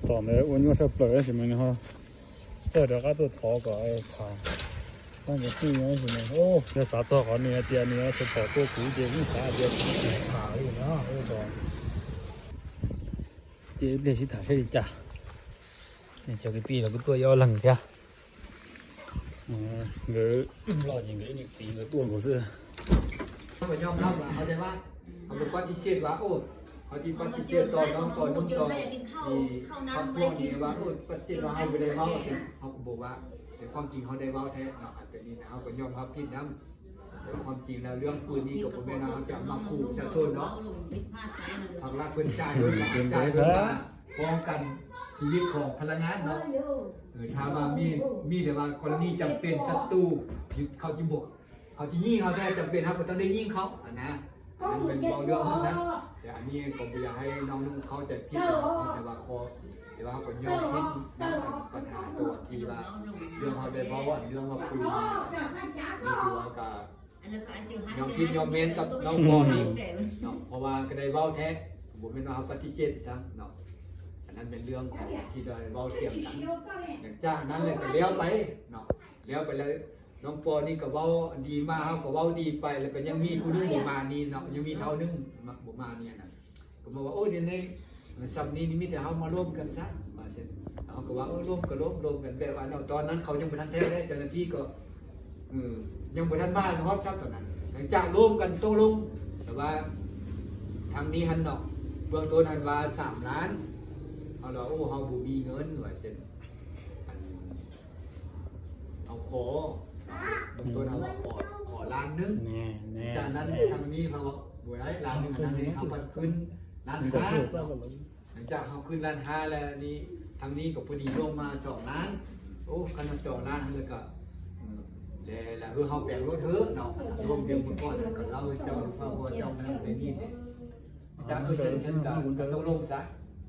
当然，我有啥不认识嘛，你看，这这个都讨个哎，他那个对认识嘛，哦，那啥做好，你也点，你要是跑过去一点，你啥也卡了啊，我操！这练习塔是一家，那交给地了，不多要冷的。 ເອີ ເອີ ລອດຍິງກໍອີກສີກໍຕົວະບໍ່ເຊື່ອ. ເຮົາກໍຍອມຮັບວ່າ ເຂົ້າໃຈວ່າ ເຮົາກໍປະຕິເສດວ່າ ໂອ້ ເຮົາທີ່ປະຕິເສດຕໍ່ນ້ອງ ຕໍ່ນຸ່ງ ຕໍ່ທີ່ພັກພວກນີ້ວ່າ ໂອ້ ປະຕິເສດວ່າເຮົາບໍ່ໄດ້ເວົ້າ ເຮົາກໍບອກວ່າ ແຕ່ຄວາມຈິງເຮົາໄດ້ເວົ້າແທ້ເນາະ. ອັນຕົວນີ້ນະ ເຮົາກໍຍອມຮັບຜິດນຳ. ແຕ່ຄວາມຈິງແລ້ວເລື່ອງປືນນີ້ກໍບໍ່ແມ່ນວ່າເຮົາຈະມາຂູ່ປະຊາຊົນເນາະ. ພາກລັດເພິ່ນຈ່າຍເງິນມາ ຈ່າຍເງິນມາປ້ອງກັນຊີວິດຂອງພະນັກງານເນາະ. ເອີ ຖ້າວ່າມີ ມີແຕ່ວ່າກໍລະນີຈຳເປັນ ສັດຕູ ເຂົາຈິບໍ່ ເຂົາຈິຍິງເຮົາແທ້ ຈຳເປັນເຮົາກໍຕ້ອງໄດ້ຍິງເຂົາ ອັນນະ. ອັນນັ້ນແມ່ນເວົ້າເລື່ອງນັ້ນ. ແຕ່ອັນນີ້ກໍບໍ່ຢາກໃຫ້ນ້ອງນຸ່ງເຂົ້າໃຈຜິດນະ ແຕ່ວ່າຂໍ ແຕ່ວ່າເຮົາກໍຍອມຜິດນຳ ອັນບັນຫາຕົວທີ່ວ່າເລື່ອງເຮົາໄດ້ເວົ້າ ອັນເລື່ອງວ່າປືນນີ້ ນີ້ຖືວ່າກໍຍອມຜິດຍອມແມ່ນກັບນ້ອງພໍນີ້ເນາະ ເພາະວ່າກໍໄດ້ເວົ້າແທ້ ບໍ່ແມ່ນວ່າເຮົາປະຕິເສດໄປຊ້ຳເນາະ. ອັນນັ້ນແມ່ນເລື່ອງຂອງທີ່ໄດ້ເວົ້າຖຽງກັນ. ຫຼັງຈາກນັ້ນແລ້ວກໍແລ້ວໄປເນາະ ແລ້ວໄປແລ້ວ ນ້ອງປໍນີ້ກໍເວົ້າດີມາ ເຮົາກໍເວົ້າດີໄປ ແລ້ວກໍຍັງມີຜູ້ໜຶ່ງບໍ່ມານີ້ເນາະ ຍັງມີເຖົ້າໜຶ່ງມາ ບໍ່ມານີ້ນະ ກໍມາວ່າ ໂອ້ ດຽວນີ້ຊ່ຳນີ້ນີ້ມີແຕ່ເຮົາມາລົມກັນຊະ ວ່າຊັ້ນ. ເຮົາກໍວ່າ ເອີ ລົມກໍລົມ ລົມກັນແບບວ່າເນາະ ຕອນນັ້ນເຂົາຍັງບໍ່ທັນແທ້ເດ້ ເຈົ້າໜ້າທີ່ກໍ ເອີ ຍັງບໍ່ທັນມາຮອດຊ້ຳຕອນນັ້ນ. ຫຼັງຈາກລົມກັນຕົກລົງ ແຕ່ວ່າທາງນີ້ຫັ້ນເນາະ ເບື້ອງຕົ້ນຫັ້ນວ່າສາມລ້ານ ເຮົາລະ ໂອ້ ເຮົາບໍ່ມີເງິນ ວ່າຊັ້ນ. ອັນ ເຮົາຂໍ ເບື້ອງຕົ້ນເຮົາວ່າຂໍ ຂໍລ້ານໜຶ່ງ ແນ່ໆ ຈາກນັ້ນ ແນ່ ທາງນີ້ເຂົາວ່າບໍ່ໄດ້ ລ້ານໜຶ່ງ ທາງນີ້ເຮົາພັດຂຶ້ນລ້ານຫ້າເນາະ. ຫຼັງຈາກເຮົາຂຶ້ນລ້ານຫ້າແລ້ວນີ້ ທາງນີ້ກໍພໍດີລົງມາສອງລ້ານ. ໂອ້ ຄັນວ່າສອງລ້ານແລ້ວກໍ ເອີ ແລ້ວ ແລ້ວເຮົາແປງລົດເຮີເນາະ ລົມເດືອນກ່ອນ ແລ້ວກໍເລົ່າໃຫ້ເຈົ້າຟັງວ່າເຈົ້ານັ້ນເປັນນີ້ ຈາກເປີເຊັນ ເຊັ່ນກັນ ກໍຕົກລົງຊະ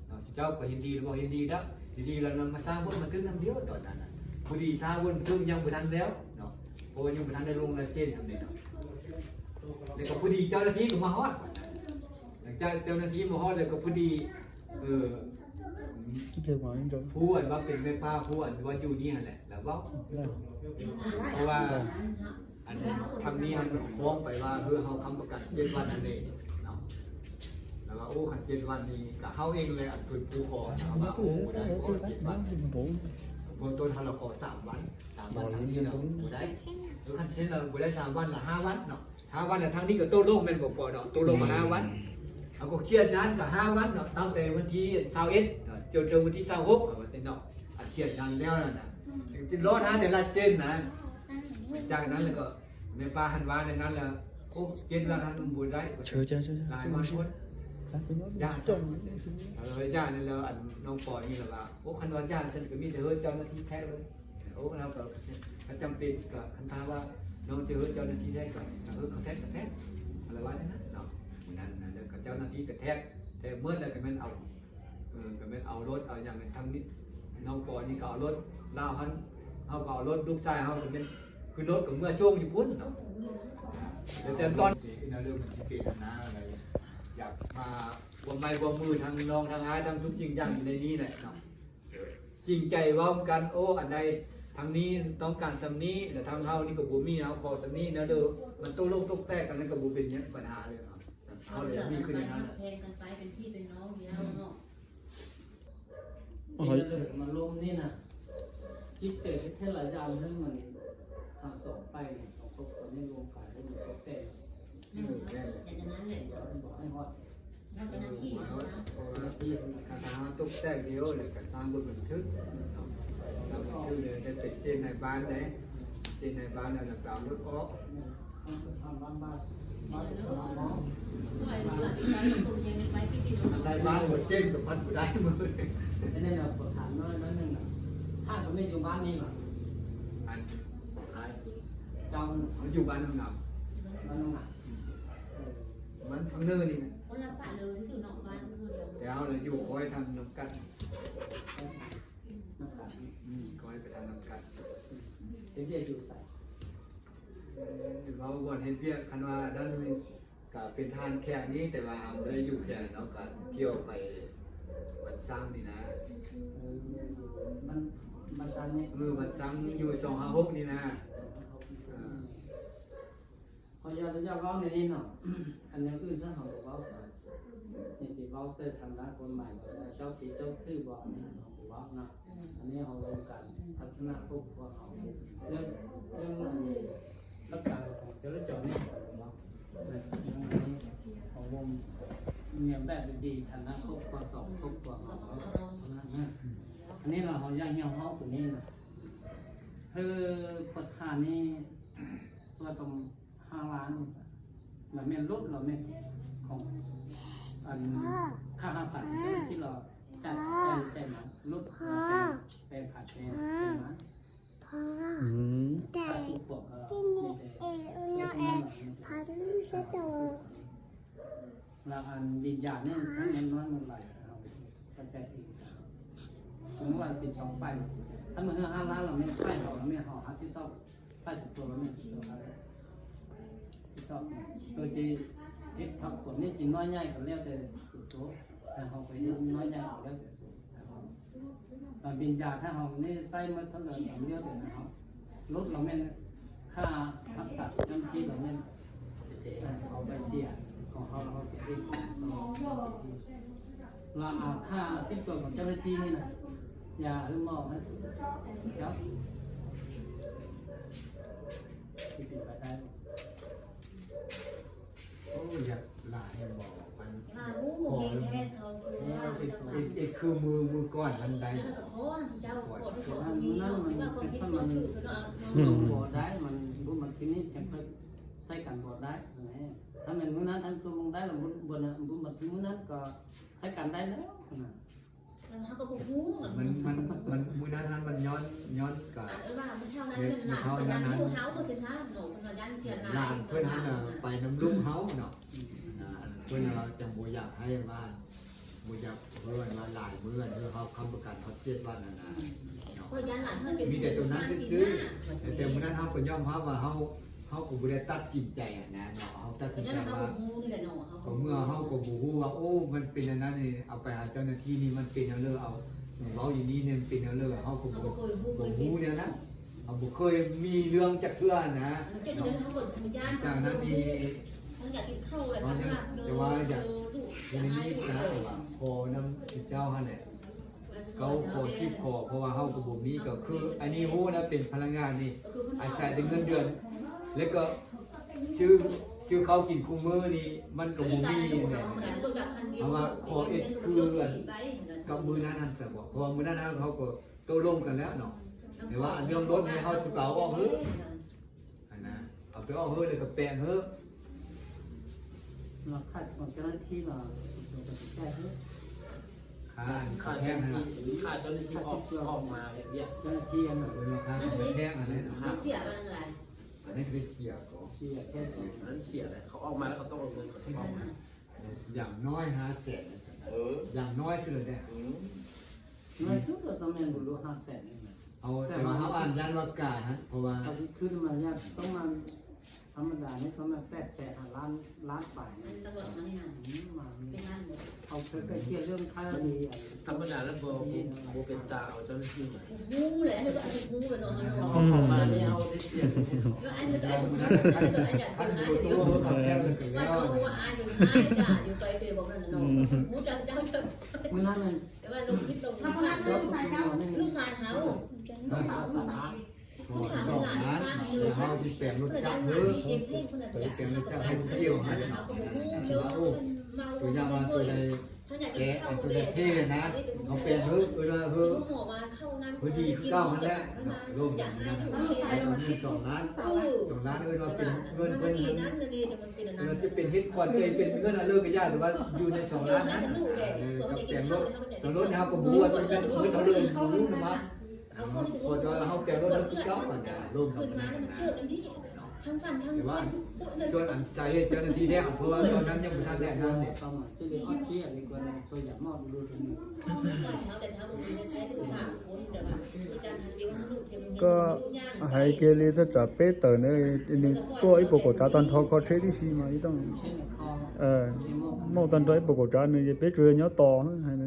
ເນາະ. ເຈົ້າກໍເຫັນດີ ບໍ່ເຫັນດີແລ້ວ ເຫັນດີແລ້ວນຳມາສ້າງບົດບັນທຶກນຳດຽວຕອນນັ້ນນະ. ພໍດີສ້າງບົດບັນທຶກຍັງບໍ່ທັນແລ້ວເນາະ ເພາະວ່າຍັງບໍ່ທັນໄດ້ລົງລາຍເຊັນນຳເດເນາະ. ແລ້ວກໍພໍດີເຈົ້າໜ້າທີ່ກໍມາຮອດ. ຫຼັງຈາກເຈົ້າໜ້າທີ່ມາຮອດແລ້ວກໍພໍດີ ເອີ ຜູ້ອັນວ່າເປັນແມ່ຄ້າ ຜູ້ອັນວ່າຢູ່ນີ້ຫັ້ນແຫຼະ ລາວເວົ້າ ເພາະວ່າ ອັນທາງນີ້ຫັ້ນຮ້ອງໄປວ່າ ເອີ ເຮົາຄ້ຳປະກັນເຈັດວັນຫັ້ນເດ້ເນາະ. ແລ້ວວ່າ ໂອ້ ຄັນເຈັດວັນນີ້ກະເຮົາເອງແຫຼະ ອັນເປັນຜູ້ຂໍ ເຮົາວ່າ ໂອ້ ບໍ່ໄດ້ ເຈັດວັນ ເບື້ອງຕົ້ນເຮົາລະຂໍສາມວັນ ສາມວັນທາງນີ້ລະບໍ່ໄດ້. ເອີ ຄັນເຊັ່ນລະບໍ່ໄດ້ສາມວັນລະຫ້າວັນເນາະ ຫ້າວັນລະທາງນີ້ກໍຕົກລົງແມ່ນບໍ່ ປອເນາະ ຕົກລົງມາຫ້າວັນ. ເຮົາກໍຂຽນຊັ້ນກະຫ້າວັນເນາະ ຕັ້ງແຕ່ວັນທີຊາວເອັດເນາະ ຈົນເຖິງວັນທີຊາວຫົກ ວ່າຊັ້ນເນາະ. ອັນຂຽນຊັ້ນແລ້ວນັ້ນນະ ຊິລໍຖ້າແຕ່ລາຍເຊັນນະ. ຈາກນັ້ນແລ້ວກໍ ແມ່ປ້າຫັ້ນວ່າແນວນັ້ນລະ ໂອ້ ເຈັດວັນຫັ້ນບໍ່ໄດ້ ຫຼາຍວັນພຸ້ນ ຢ້ານຊັ້ນ ເອີ ຢ້ານນັ້ນແລ້ວ ອັນນ້ອງປອຍນີ້ລະວ່າ ໂອ້ ຄັນວ່າຢ້ານຊັ້ນກໍມີແຕ່ເຮີເຈົ້າໜ້າທີ່ແທ້ເລີຍ. ໂອ້ ເຮົາກໍ ຄັນຈຳເປັນກໍ ຄັນຖ້າວ່ານ້ອງຈະເຮີເຈົ້າໜ້າທີ່ແທ້ກໍ ກໍເຮີເຂົາແທ້ກໍແທ້ ລະວ່າແນວນັ້ນເນາະ. ມື້ນັ້ນນະ ແລ້ວກໍເຈົ້າໜ້າທີ່ກໍແທ້ ແທ້ໝົດ ແລ້ວກໍແມ່ນເອົາ ເອີ ກໍແມ່ນເອົາລົດເອົາຫຍັງທາງນີ້ ນ້ອງປອຍນີ້ກໍເອົາລົດລາວຫັ້ນ ເຮົາກໍເອົາລົດ ລູກຊາຍເຮົາກໍແມ່ນຂຶ້ນລົດກໍເມືອສົ່ງຢູ່ພຸ້ນເນາະ. ແຕ່ຕອນ ເລື່ອງມັນຊິເປັນນະ ຢາກມາຮ່ວມໄມ້ຮ່ວມມືທັງນ້ອງທັງອ້າຍ ທັງທຸກສິ່ງຢ່າງຢູ່ໃນນີ້ແຫຼະເນາະ. ຈິງໃຈເວົ້າກັນ ໂອ້ ອັນໃດທາງນີ້ຕ້ອງການສ່ຳນີ້ ແລະທາງເຮົານີ້ກໍບໍ່ມີ ເຮົາຂໍສ່ຳນີ້ນະເດີ ມັນຕົກລົງຕົກແຕກກັນ ນັ້ນກໍບໍ່ເປັນຫຍັງ ບັນຫາເລີຍເນາະ. ເຮົາລະມີຄືແນວນັ້ນ ແພງກັນໄປເປັນພີ່ເປັນນ້ອງຢູ່ແລ້ວເນາະ. ເປັນເລື່ອງມາລົມນີ້ນະ ຈິດໃຈເຮັດແທ້ຫຼາຍຢ່າງເລື່ອງມັນ ທັງສອງຝ່າຍນີ້ ສອງຄອບຄົວນີ້ລວມກັນ ແລ້ວມັນກໍແຕກ ເອີ ແມ່ນແຫຼະ ແຕ່ນັ້ນແຫຼະ ບໍ່ໃຫ້ຮອດ ເອີ ບໍ່ໃຫ້ຮອດ ເພາະວ່າ ເອີ ຄັນຖ້າເຮົາຕົກແຕກດຽວ ແລ້ວກໍສ້າງບົດບັນທຶກເນາະ ແລ້ວບັນທຶກເລີຍ ໄດ້ເປັນເຊັນນາຍບ້ານເດ້ ເຊັນນາຍບ້ານ ແລ້ວກໍເອົາລົດອອກ. ນາຍບ້ານບໍ່ເຊັນກໍພັດບໍ່ໄດ້. ອັນນັ້ນນະ ຂໍຖາມໜ້ອຍໜ້ອຍໜຶ່ງນະ ທ່ານກໍແມ່ນຢູ່ບ້ານນີ້ບໍ່? ອັນ ເຈົ້າ ເຮົາຢູ່ບ້ານໜອງງາມ ບ້ານໜອງງາມ ເອີ ບ້ານຝັ່ງເນີນນີ້ນະ ຄົນລະປະເລີຊື່ໆເນາະ ບ້ານຄືດຽວ ແຕ່ເຮົາລະຢູ່ຄ້ອຍທາງນ້ຳກັດ ນ້ຳກັດ ອືມ ຄ້ອຍໄປທາງນ້ຳກັດ. ເຮັດວຽກຢູ່ໃສ? ເວົ້າບ່ອນເຮັດວຽກ ຄັນວ່ານັ້ນ ກະເປັນທະຫານແຂວງນີ້ ແຕ່ວ່າບໍ່ໄດ້ຢູ່ແຂວງເນາະ ກະທ່ຽວໄປ ບ້ານຊ້າງນີ້ນະ. ເອີ ບ້ານ ບ້ານຊ້າງນີ້ ເອີ ບ້ານຊ້າງຢູ່ສອງຫ້າຫົກນີ້ນະ. ເອີ ຂໍອະນຸຍາດເວົ້າໃນນີ້ເນາະ ອັນແນວອື່ນຊັ້ນເຮົາບໍ່ເວົ້າຊະ ນີ້ຊິເວົ້າໃສ່ທາງດ້ານກົດໝາຍວ່າເຈົ້າຜິດເຈົ້າຖືກບໍ່ ອັນນີ້ເຮົາບໍ່ເວົ້າເນາະ. ອັນນີ້ເຮົາເລື່ອງການພັດທະນາຄອບຄົວເຮົາ ເລື່ອງ ເລື່ອງຫຼັກການຂອງຈະລາຈອນນີ້ເນາະ. ເລື່ອງອັນນີ້ເຮົາເວົ້າແນວແບບດີໆ ຖານະຄອບຄົວສອງຄອບຄົວເຮົາເນາະ. ອັນນີ້ລະເຮົາຢາກຮຽກຮ້ອງໂຕນີ້ນະ ຄືປະທານນີ້ຊ່ວຍກັນ ຫ້າລ້ານນີ້ຊະ ລະແມ່ນລົດ ລະແມ່ນຂອງ ອັນ ຄ່າຮັກສາທີ່ເຈົ້າໜ້າທີ່ລາວຈ່າຍ ຈ່າຍມາ ລົດ ແປງ ແປງ ຜ່ານແປງ ແປງມາ ອືມ ຄ່າຊຸບພວກ ເອີ ມີແຕ່ ລະອັນວິນຍານີ້ ມັນນ້ອຍມັນຫຼາຍ ເຮົາເຂົ້າໃຈເອງ. ສົມມຸດວ່າເປັນສອງຝ່າຍ ຖ້າມັນເຮືອນຫ້າລ້ານ ລະແມ່ນຝ່າຍເຮົາ ລະແມ່ນເຮົາຮັບຜິດຊອບ ຝ່າຍສ່ວນຕົວລະແມ່ນສ່ວນຕົວ ຮັບຜິດຊອບ. ໂຕທີ່ເຮັດພັກຜົນນີ້ຈິງນ້ອຍໃຫຍ່ກໍແລ້ວແຕ່ສ່ວນຕົວ ແຕ່ເຮົາໄປເຮັດນ້ອຍໃຫຍ່ກໍແລ້ວແຕ່ສ່ວນຕົວ. ບາງເປັນຢາ ຖ້າເຮົານີ້ໃຊ້ໝົດທັງເດືອນ ເດືອນເຮົາ ລົດລະແມ່ນ ຄ່າຮັກສາເຈົ້າໜ້າທີ່ລະແມ່ນ ເອີ ເຮົາໄປເສຍຂອງເຮົາ ເຮົາເສຍເອງ ເຮົາເສຍເອງ. ລະ ອາ ຄ່າສິບຕົວຂອງເຈົ້າໜ້າທີ່ນີ້ນະ ຢາໃຫ້ໝໍໃຫ້ເຈົ້າ ຊິເປັນໄປໄດ້ບໍ່? ໂອ້ ຢາກຫຼາຍແຮງບໍ່? ອັນ ຫາຮູ້ບໍ່ເຫັນແທ້ເຂົາ ເອີ ເຮັດ ເຮັດຄືມື້ ມື້ກ່ອນຫັ້ນໄດ້ ເຈົ້າ ມື້ນັ້ນມັນ ມັນບໍ່ໄດ້ ມັນບຸນບັນທີນີ້ຈັ່ງຄ່ອຍໃຊ້ກັນບໍ່ໄດ້. ຖ້າແມ່ນມື້ນັ້ນອັນຕົກລົງໄດ້ລະ ບຸນ ບຸນບັນທີມື້ນັ້ນກໍໃຊ້ກັນໄດ້ແລ້ວນະ. ເຮົາກໍບໍ່ຮູ້ ມັນ ມັນ ມັນ ມື້ນັ້ນຫັ້ນມັນຍ້ອນ ຍ້ອນກະ ອັນວ່າມື້ເຖົ້ານັ້ນ ເອີ ເປັນຫຼານ ເປັນຫຼານ ເຮົາ ເຮົາບໍ່ເຊັນຊາເນາະ ເພິ່ນວ່າຢ້ານເສຍຫຼາຍ ຫຼານເພິ່ນຫັ້ນນະ ໄປນຳລຸງເຮົາເນາະ. ອືມ ອ່າ ເພິ່ນວ່າຈັ່ງບໍ່ຢາກໃຫ້ວ່າ ບໍ່ຢາກເອີ້ນວ່າຫຼາຍມື້ ເຮົາຄ້ຳປະກັນເຮົາເຈັດວັນຫັ້ນນະເນາະ. ເພາະຢ້ານຫຼານເຮົາເປັນ ມີແຕ່ໂຕນັ້ນຊື່ໆ ແຕ່ມື້ນັ້ນເຮົາກໍຍອມຮັບວ່າເຮົາ ເຮົາກໍບໍ່ໄດ້ຕັດສິນໃຈຫັ້ນນະເນາະ ເຮົາຕັດສິນໃຈວ່າ ເຮົາກໍບໍ່ຮູ້ນີ້ແຫຼະເນາະ ເຮົາກໍ ກໍເມື່ອເຮົາກໍບໍ່ຮູ້ວ່າ ໂອ້ ມັນເປັນອັນນັ້ນນີ້ ເອົາໄປຫາເຈົ້າໜ້າທີ່ນີ້ມັນເປັນແນວເລີ ເອົາ ເວົ້າຢູ່ນີ້ນີ້ມັນເປັນແນວເລີ ເຮົາກໍບໍ່ ເຮົາບໍ່ເຄີຍຮູ້ ບໍ່ຮູ້ແນວນັ້ນ ເຮົາບໍ່ເຄີຍມີເລື່ອງຈັກເທື່ອນະ ເຮົາກໍຢ້ານ ຈາກນັ້ນນີ້ ເຮົາຢາກກິນເຂົ້າແຫຼະ ເຮົາຍັງ ແຕ່ວ່າຢາກ ເອີ ຢູ່ໃນນີ້ຊະ ວ່າຂໍນຳເຈົ້າຫັ້ນແຫຼະ ເກົ້າຂໍ້ ສິບຂໍ້ ເພາະວ່າເຮົາກໍບໍ່ມີ ກໍຄືອັນນີ້ຮູ້ນະ ເປັນພະນັກງານນີ້ ອາໄສແຕ່ເງິນເດືອນ ແລ້ວກໍຊື້ ຊື້ເຂົ້າກິນຄູ່ມື້ນີ້ ມັນກໍບໍ່ມີແຫຼະ. ເພາະວ່າຂໍເອັດຄືກັບມື້ນັ້ນຫັ້ນຊະບໍ ເພາະວ່າມື້ນັ້ນເຮົາກໍຕົກລົງກັນແລ້ວເນາະ ແຕ່ວ່າອັນເລື່ອງລົດນີ້ເຮົາຊິເອົາອອກເຮີ ຫັ້ນນະ ເອົາໄປອອກເຮີ ແລ້ວກໍແປງເຮີ ລາຄາຂອງເຈົ້າໜ້າທີ່ວ່າ ເຈົ້າໜ້າທີ່ ຄ່າອັນ ຄ່າແພງຫັ້ນນະ ຄ່າເຈົ້າໜ້າທີ່ອອກ ອອກມາເຮັດວຽກ ເຈົ້າໜ້າທີ່ອັນນັ້ນ ເອີ ລາຄາຂອງແພງຫັ້ນແຫຼະເນາະ ເສຍມາເທົ່າໃດ ອັນນີ້ຄືເສຍກໍ ເສຍແທ້ ອັນນັ້ນເສຍແຫຼະ ເຂົາອອກມາແລ້ວເຂົາຕ້ອງເອົາເງິນເຂົາອອກມາ ຢ່າງໜ້ອຍຫ້າແສນ ເອີ ຢ່າງໜ້ອຍສຸດເລີຍເດ້ ອືມ ໜ້ອຍສຸດກໍຕ້ອງແມ່ນບໍ່ຮູ້ຫ້າແສນນີ້ແຫຼະ ເອົາ ແຕ່ ແຕ່ວ່າ ວ່າເຮົາອ່ານຢ້ານວ່າກາຍຫັ້ນ ເພາະວ່າ ເອົາຄືມາຍາກ ຕ້ອງມາ ທຳມະດານີ້ປະມານແປດແສນ ຫ້າລ້ານ ລ້ານປາຍ ຕຳຫຼວດມານີ້ນະ ອືມ ມານີ້ ເປັນລ້ານບໍ່ ເຂົາເຄີຍໄກ່ເກ່ຍເລື່ອງຄ່າດີ ທຳມະດາແລ້ວບໍ່ ບໍ່ ບໍ່ເປັນຕາເອົາເຈົ້າໜ້າທີ່ມາ ຮູ້ແຫຼະ ເຮົາກໍອາດຈະຮູ້ແຫຼະເນາະ ເຮົາ ເຮົາເຂົ້າມານີ້ເຮົາໄດ້ສຽງ ອັນນີ້ກໍອາດຈະຮູ້ ອັນນີ້ກໍອາດຈະຮູ້ ວ່າເຮົາວ່າອາດຈະ ອາດຈະຢູ່ໄປເທື່ອບໍ່ນັ້ນນະເນາະ ອືມ ຮູ້ຈັກເຈົ້າ ມື້ນັ້ນ ແຕ່ວ່າລົງຜິດລົງ ລູກຊາຍເຮົາ ສອງລ້ານ ເຮົາຊິແປງລົດຈັກເດີ ໄປແປງລົດຈັກໃຫ້ຜູ້ກ່ຽວຫັ້ນເນາະ ວ່າ ໂອ້ ຕົວຢ່າງວ່າຕົວໃດແກະ ຕົວໃດເທ່ນະ ເຮົາແປງເຮີ ເອີ ເຮີ ເຮີດີຄືເກົ່າຫັ້ນແຫຼະເນາະ ລົງຢ່າງນັ້ນ ສອງລ້ານ ສອງລ້ານ ເອີ້ນວ່າເປັນເງິນເພິ່ນ ເອີ ຈະເປັນເຮັດຂວັນ ຈະເປັນເງິນອັນເລີກະຢ່າ ຫຼືວ່າຢູ່ໃນສອງລ້ານນັ້ນ ເອີ ກັບແປງລົດ ແປງລົດເຮົາກໍບໍ່ຮູ້ວ່າເປັນເງິນເທົ່າເລີ ບໍ່ຮູ້ນຳວ່າ ເພາະວ່າເຮົາແປງລົດເຮົາຄືເກົ່າ ອັນນັ້ນລົງກັນນັ້ນນະ ແຕ່ວ່າສ່ວນອັນສາເຫດເຈົ້າໜ້າທີ່ແທ້ ເພາະວ່າຕອນນັ້ນຍັງບໍ່ທັນໄດ້ອັນນັ້ນເດ້ Cái lý rất là bế tờ nữa, nên tua ít bộ cổ trá toàn thọ khó chế đi xí mà ít tông. Ờ, mâu toàn thọ ít bộ cổ trá nữa, bế trừ nhau to hơn, hay nữa.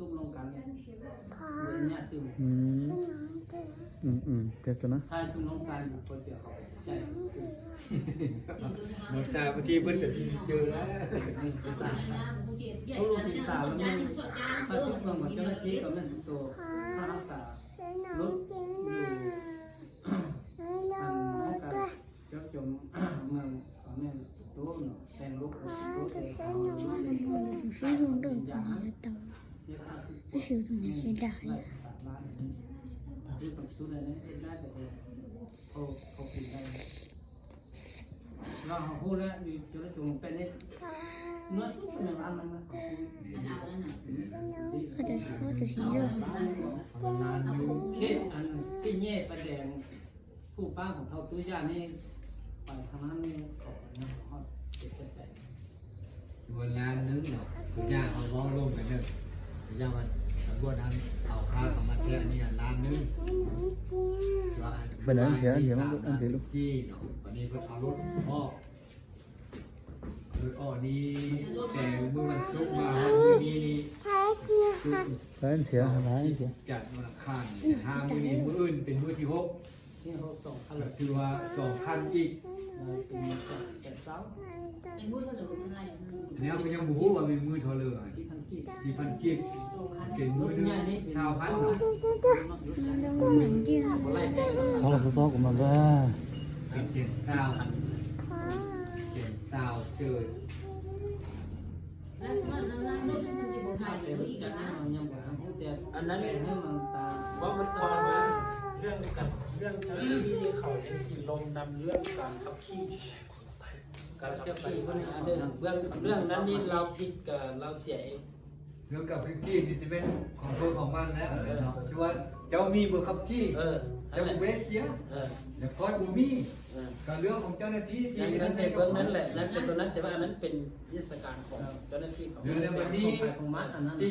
ຕົກລົງກັນເລີຍ ບໍ່ໄດ້ຍາດຕື່ມ. ອືມ ອືມໆ ເປັນຊັ້ນນະ ຖ້າຈຸມນ້ອງຊາຍບໍ່ເຈີເຂົາໃຈ ນ້ອງຊາຍບາງທີເພິ່ນກໍເຈີແລ້ວ ລູກພີ່ສາວແມ່ນ ຖ້າຊິເບິ່ງວ່າເຈົ້າໜ້າທີ່ກໍແມ່ນສຸດໂຕ ຖ້າຮັກສາລົດຢູ່ ອັນເຮົາກໍ ເຈາະຈົງເມືອງ ເອົາແມ່ນໂຕເນາະ ແຕ່ງລົບໂຕ ແຕ່ງເອົາ ເຮັດສາມາດ ເຮັດໄດ້ກໍເຮັດ ເຂົາ ເຂົາເປັນໄດ້ ແລ້ວເຮົາຮູ້ແລ້ວ ຢູ່ເຈາະຈົງແປດນີ້ ໜ້ອຍສຸດແມ່ນລ້ານໜຶ່ງນະ ເຂົາຮູ້ ເຂດອັນສີ່ແຍກໄຟແດງ ຜູ້ປ້າຂອງເຖົ້າຕຸ້ຍຍ່ານີ້ ໄປທາງນັ້ນນີ້ ເຂົາກໍຍັງຮອດເຈັບໃຈ ຄືວ່າລ້ານໜຶ່ງເນາະ ຄືຢ່າງເຮົາເວົ້າລົມກັນເດີ ຄືຢ່າງວ່າຕຳຫຼວດຫັ້ນເອົາຄ່າເຂົ້າມາແທ້ ອັນນີ້ລ້ານໜຶ່ງ ຄືວ່າອັນ ເປັນອັນເສຍ ອັນເສຍ ມັນອັນເສຍລູກ ສີ່ເນາະ ບັດນີ້ເພິ່ນເອົາລົດອອກ ລົດອອກນີ້ ແຕ່ມື້ວັນສຸກມາຮອດມື້ນີ້ນີ້ ຮ້ານເສຍ ຮ້ານເສຍ ຈັດວັນອັງຄານນີ້ ຖ້າມື້ນີ້ ມື້ອື່ນເປັນມື້ທີຫົກ ນີ້ເຮົາສອງຄັນ ກໍຖືວ່າສອງຄັນອີກ ເປັນມື້ເທົ່າໃດ ອັນນີ້ເຮົາກໍຍັງບໍ່ຮູ້ວ່າແມ່ນມື້ເທົ່າໃດ ສີ່ພັນກີບ ສີ່ພັນກີບ ເປັນມື້ໜຶ່ງຊາວພັນເນາະ ເຂົາລະສະຕອກກັນມາແລ້ວ ເປັນຊາວ ເປັນຊາວເຊີຍ ອັນນັ້ນ ເວົ້າມັນກ່ອນນະ ເລື່ອງການ ເລື່ອງເຈົ້າໜ້າທີ່ເຂົາຍັງຊິລົງນຳເລື່ອງການຂັບຂີ່ ການຂັບຂີ່ ເລື່ອງ ເລື່ອງນັ້ນນີ້ລາວຜິດກະລາວເສຍເອງ ເລື່ອງການຂັບຂີ່ນີ້ຈະແມ່ນຂອງເພິ່ນຂອງມັນແລ້ວ ເອີ ເນາະ ຄືວ່າເຈົ້າມີໃບຂັບຂີ່ ເອີ ເຈົ້າກໍບໍ່ໄດ້ເສຍ ເອີ ແລ້ວກໍບໍ່ມີ ເອີ ກໍເລື່ອງຂອງເຈົ້າໜ້າທີ່ທີ່ ນັ້ນແຕ່ເບື້ອງນັ້ນແຫຼະ ນັ້ນແຕ່ຕົວນັ້ນ ແຕ່ວ່າອັນນັ້ນເປັນວິຊາການຂອງເຈົ້າໜ້າທີ່ເຂົາ ແລ້ວບັດນີ້ ຂອງໃຜຂອງມັນ ອັນນັ້ນ ທີ່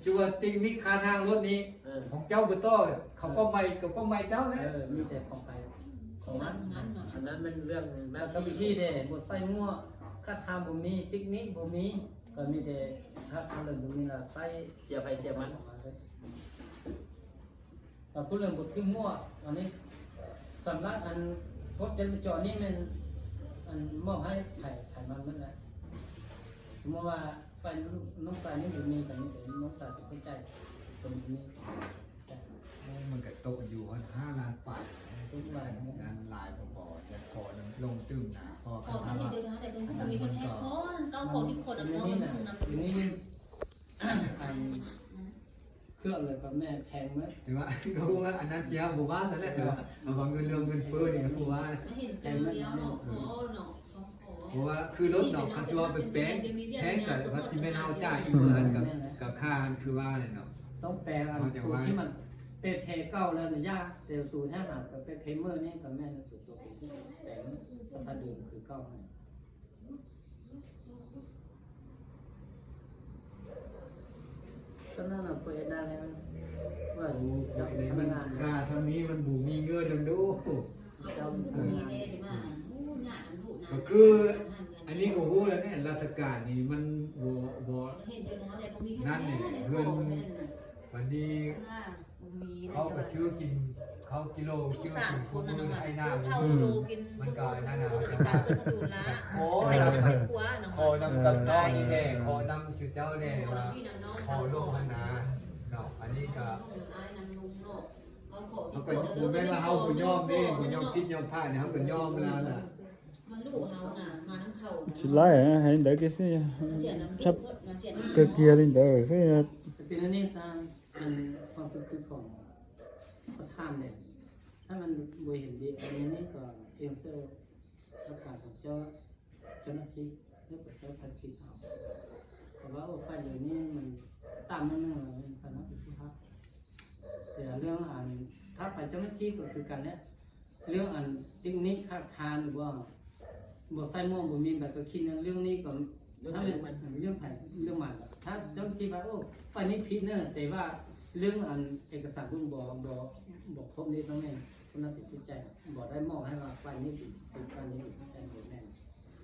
ຊື່ວ່າເຕັກນິກຄ່າທາງລົດນີ້ ເອີ ຂອງເຈົ້າບໍ່ຕໍ່ ເຂົາປ້ອມໃໝ່ກໍປ້ອມໃໝ່ເຈົ້າແຫຼະ ເອີ ມີແຕ່ຂອງໃຜຂອງມັນ ອັນນັ້ນແມ່ນເລື່ອງໜ້າທີ່ເດ້ ບໍ່ໃສ່ໝວກ ຄັດທາງບໍ່ມີ ເຕັກນິກບໍ່ມີ ກໍມີແຕ່ຖ້າຄັນເລີຍບໍ່ມີລະໃສ່ ເສຍໃຜເສຍມັນ ແລ້ວຜູ້ເລື່ອງບໍ່ຖືໝວກ ອັນນີ້ສຳລັບອັນກົດຈະລາຈອນນີ້ແມ່ນ ອັນມອບໃຫ້ໃຜໃຜມັນໝົດແຫຼະ ສົມມຸດວ່າ ໄຟນ້ອງຊາຍນີ້ບໍ່ມີ ກໍມີແຕ່ນ້ອງຊາຍເປັນຄົນຈ່າຍ ເປັນຄົນບໍ່ມີ ມັນກໍຕົກຢູ່ຫັ້ນຫ້າລ້ານປາຍ ຕົກຫຼາຍ ງານຫຼາຍບໍ່ພໍ ຈະຂໍລົງຕື່ມນະ ເພາະວ່າຄັນວ່າ ເຂົາເຮັດຢູ່ທາງໃດເພິ່ນກໍບໍ່ມີແທ້ໆ ເກົ້າຄົນສິບຄົນນະເນາະ ຢູ່ໃນນີ້ນະ ຢູ່ໃນນີ້ ອັນ ເຄື່ອງແລ້ວກໍແມ່ນແພງໝົດ ແຕ່ວ່າກໍຮູ້ວ່າອັນນັ້ນຊິເຮົາບໍ່ວ່າຊັ້ນແຫຼະ ແຕ່ວ່າເອົາວ່າເງິນເລື່ອງເງິນເຟີ້ນີ້ກໍບໍ່ວ່າ ເຫັນເຈົ້າດຽວເນາະ ເອີ ເນາະ ເພາະວ່າຄືລົດເນາະ ຄັນຊິວ່າໄປແປງແພງກໍວ່າຊິແມ່ນເຮົາຈ່າຍອີກ ເມື່ອນັ້ນກໍ ກໍຄ່າອັນຄືວ່າແຫຼະເນາະ ຕ້ອງແປງອັນ ເຮົາຈະວ່າ ທີ່ມັນເປະເພເກົ່າແລ້ວນະ ຢ່າ ແຕ່ຕູແທ້ຫາກໍເປະເພເມີນີ້ກໍແມ່ນສຸດຕົວເປັນແປງສະພາບເດີມຄືເກົ່າຫັ້ນ ສະນັ້ນນະ ເພິ່ນເຮັດໜ້າແລ້ວ ວ່າ ໂອ້ ເຈົ້າ ນີ້ມັນ ພະນັກງານ ຄ່າທາງນີ້ມັນບໍ່ມີເງິນນຳໂດ ເຈົ້າ ພະນັກງານ ກໍຄື ອັນນີ້ກໍຮູ້ແລ້ວແຫຼະ ລັດຖະການນີ້ມັນບໍ່ ບໍ່ ນັ້ນນີ້ ເຮືອນ ບັດນີ້ ເຂົາກໍຊື້ກິນ ເຂົາກິໂລ ຊື້ກິນ ໃຫ້ນ້ຳ ມັນກໍນັ້ນນະ ຂໍນຳ ຂໍນຳກັບນ້ອງນີ້ແດ່ ຂໍນຳຊື່ເຈົ້າແດ່ວ່າ ຂໍລົງຫັ້ນນາເນາະ ອັນນີ້ກໍ ເຮົາກໍບໍ່ແມ່ນວ່າເຮົາບໍ່ຍອມເດ້ ບໍ່ຍອມຜິດຍອມພາດ ເຮົາກໍຍອມແລ້ວນະ ມັນລູກເຮົານະ ມານຳເຂົາ ຊິຫຼາຍນະ ໃຫ້ໄດ້ກໍຊິ ມາເສຍນຳລູກ ມາເສຍນຳ ກໍເກຍລິນເດີຊິ ເປັນອັນນີ້ຊະ ອັນຄວາມຄິດຂອງປະທານແຫຼະ ຖ້າມັນບໍ່ເຫັນດີ ອັນນີ້ກໍເອັນເຊີ ຫຼັກການຂອງເຈົ້າ ເຈົ້າໜ້າທີ່ ແລ້ວກໍເຈົ້າຕັດສິນເອົາ ເພາະວ່າ ໂອ້ ໄຟເລີຍນີ້ມັນຕ່ຳໜ້ອຍໜຶ່ງ ມັນບໍ່ສຸພາບ ແຕ່ເລື່ອງອັນ ຖ້າໄປເຈົ້າໜ້າທີ່ກໍຄືກັນແຫຼະ ເລື່ອງອັນເຕັກນິກ ຄາດຄານ ຫຼືວ່າບໍ່ໃສ່ໝວກ ບໍ່ມີໃບຂັບຂີ່ນັ້ນ ເລື່ອງນີ້ກໍ ເລື່ອງໃຜ ເລື່ອງມັນ ຖ້າເຈົ້າໜ້າທີ່ວ່າ ໂອ້ ໄຟນີ້ຜິດເນີ ແຕ່ວ່າເລື່ອງອັນເອກະສານບໍ່ ບໍ່ ບໍ່ຄົບນີ້ ຕ້ອງແມ່ນຄົນນັ້ນເປັນຜູ້ແຈ້ງ ບໍ່ໄດ້ມອບໃຫ້ວ່າໄຟນີ້ເປັນ ເປັນໄຟນີ້ເປັນຜູ້ແຈ້ງ ບໍ່ແມ່ນ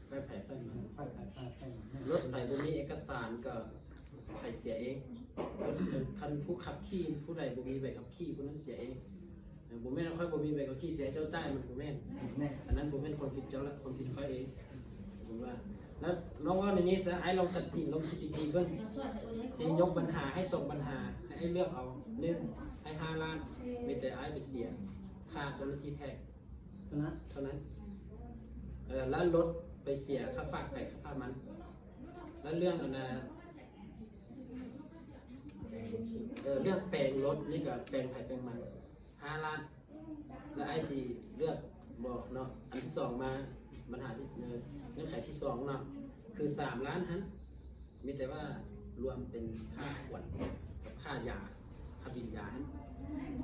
ໄຟໃຜໄຟມັນ ໄຟໃຜໄຟມັນ ລົດໃຜບໍ່ມີເອກະສານກໍໃຜເສຍເອງ. ຄັນຜູ້ຂັບຂີ່ຜູ້ໃດບໍ່ມີໃບຂັບຂີ່ ຜູ້ນັ້ນເສຍເອງ. ເອີ ບໍ່ແມ່ນວ່າຂ້ອຍບໍ່ມີໃບຂັບຂີ່ ຊິໃຫ້ເຈົ້າຈ່າຍ ມັນບໍ່ແມ່ນ. ແມ່ນ. ອັນນັ້ນບໍ່ແມ່ນຄວາມຜິດເຈົ້າລະ ຄວາມຜິດຂ້ອຍເອງ. ເຫັນບໍ່? ແລ້ວນ້ອງເວົ້າໃນນີ້ຊະ ອ້າຍລອງຕັດສິນ ລອງຄິດດີໆເບິ່ງ. ຊິຍົກບັນຫາໃຫ້ສອງບັນຫາ ໃຫ້ອ້າຍເລືອກເອົາ. ໜຶ່ງ ໃຫ້ຫ້າລ້ານ ມີແຕ່ອ້າຍໄປເສຍຄ່າເຈົ້າໜ້າທີ່ແທກ ເທົ່ານັ້ນ ເທົ່ານັ້ນ. ເອີ ແລ້ວລົດໄປເສຍຄ່າຝາກໃຜຄ່າຝາກມັນ. ແລ້ວເລື່ອງອັນນ່າ ເອີ ເລື່ອງແປງລົດນີ້ກໍແປງໃຜແປງມັນ ຫ້າລ້ານ. ແລ້ວອ້າຍຊິເລືອກບໍ່ເນາະ? ອັນທີສອງມາ ບັນຫາທີ່ ເອີ ເງື່ອນໄຂທີສອງເນາະ ຄືສາມລ້ານຫັ້ນ ມີແຕ່ວ່າລວມເປັນຄ່າຂວັນກັບຄ່າຢາ ຄ່າບິນຢາຫັ້ນ.